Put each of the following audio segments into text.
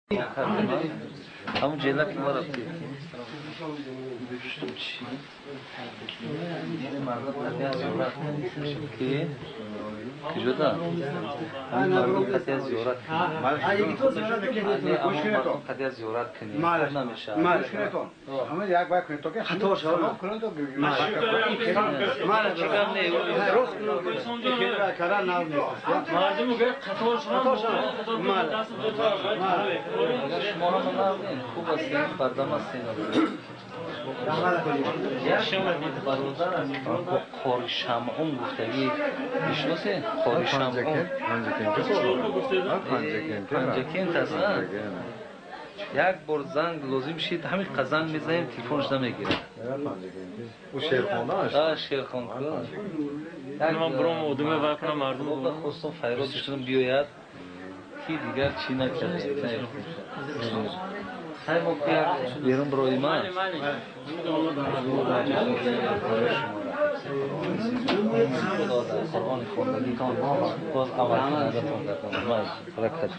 Ҳамун ҷела ки ма рафтем. Мардум қатъиян зиёрат ки куҷода? Ҳамин мардум қатъиян зиёрат кунем. Қатъиян зиёрат кунем. Намешавад. Як бай кунед то ки хато шавад. Мардум гӯяд қатор шаванд. Шумо ҳама нағзин, хуб ҳастем, бардам ҳастем. Бародар бо Қори Шамъун гуфтагӣ мешиносед? Қори Шамъун. Панҷакент аст, як бор занг лозим шид, ҳамин қа занг мезанем, телефонш намегирад. Шерхон. Хостам файродш кунам биёяд, ки дигар чӣ накард. Хай мо берун бироима. Худо дар Қуръони хондагитон боз амал кунандатон гардонад. Баракат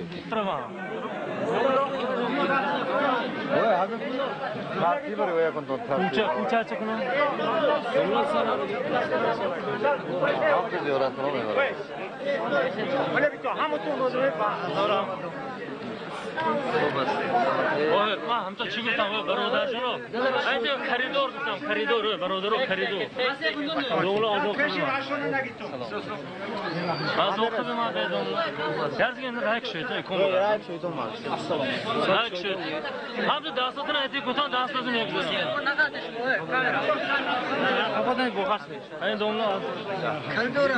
Ман ҳамто чӣ гуфтам, бародарҷоно? Айда коридор гуфтам, коридор, бародаро, коридор. Домла азоб кунам. Азоб кунам ман домла. Ярзига ин райк шуд, икон. Райк шуд. Ҳамто дастотон айти гуфтам, дастотон мегузарам. Айн домла. Коридор.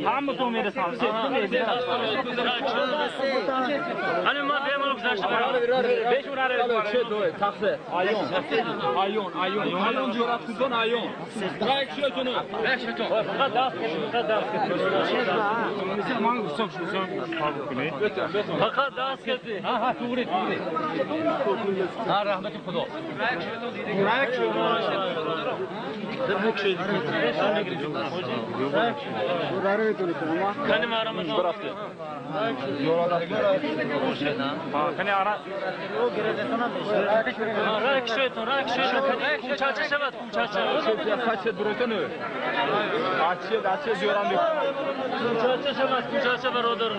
Ҳамто мерасам. Ани ман бемалол гузашта барам. Че дое, тахте. Айон. Айон, айон. Айон ҷурат кудон айон. Райк шуд. Райк шуд. Фақат даст кашид, фақат даст кашид. Ман гуфтам шуд, фақат даст кашид. Ҳа, ҳа, туғри, туғри. Ҳа, раҳмати Худо. Райк шуд. Райк шуд. Кани марамат. Райк шуд, райк шуд. Кумчача шавад, кумчача. Кумчача шавад, кумчача бародар.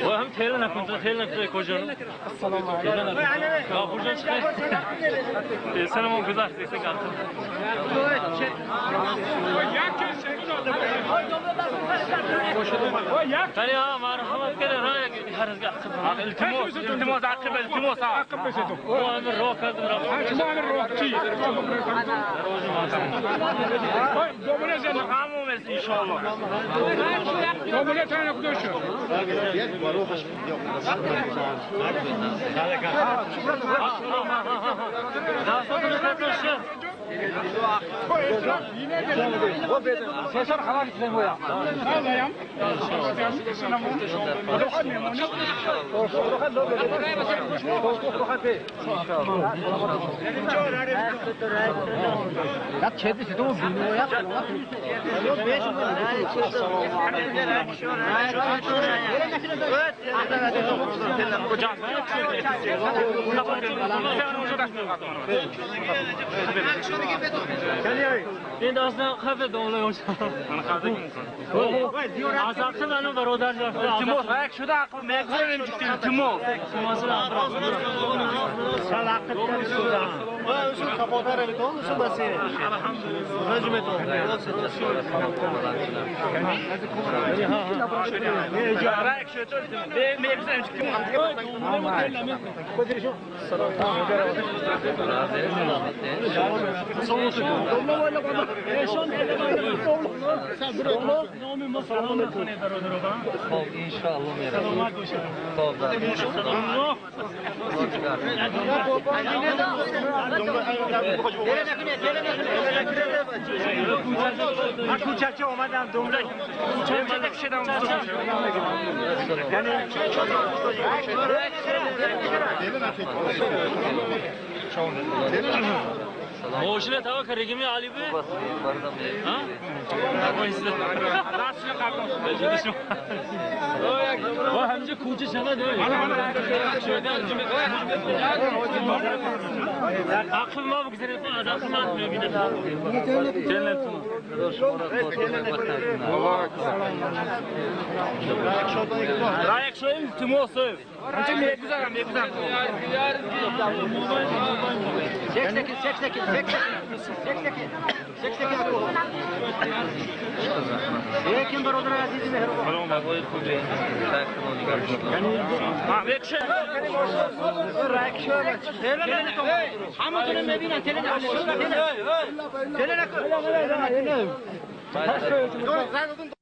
هم تیل نکن تو تیل نکن کجا السلام علیکم آخوجان چه سلام گذشت دیگه گفتم تاني مرحبا كده رايك التموس التموس عقب التموس عقب بسيتو هو امر روك هذا ما امر روك شيء ان شاء الله این داستان خفه دولت باشه. من خفه میکنم. از عقل منو برادر رفته. التماس یک شده عقل میگذاریم التماس. سال عقل شده. اصول خفافه رو اصول بسیره. رجمتون. خب انشاءالله میرم. خب من کوچکه اومدم دنبال کوچکه شدم. ماشین توا کرگمی علی به ها وا همجا کوچه شده ده عقل ما بگذارید از عقل من میبینه جنتون رايك شو التماس همچه میگذارم میگذارم یکم برادر عزیز مهربان همتون میبینن تله نکن.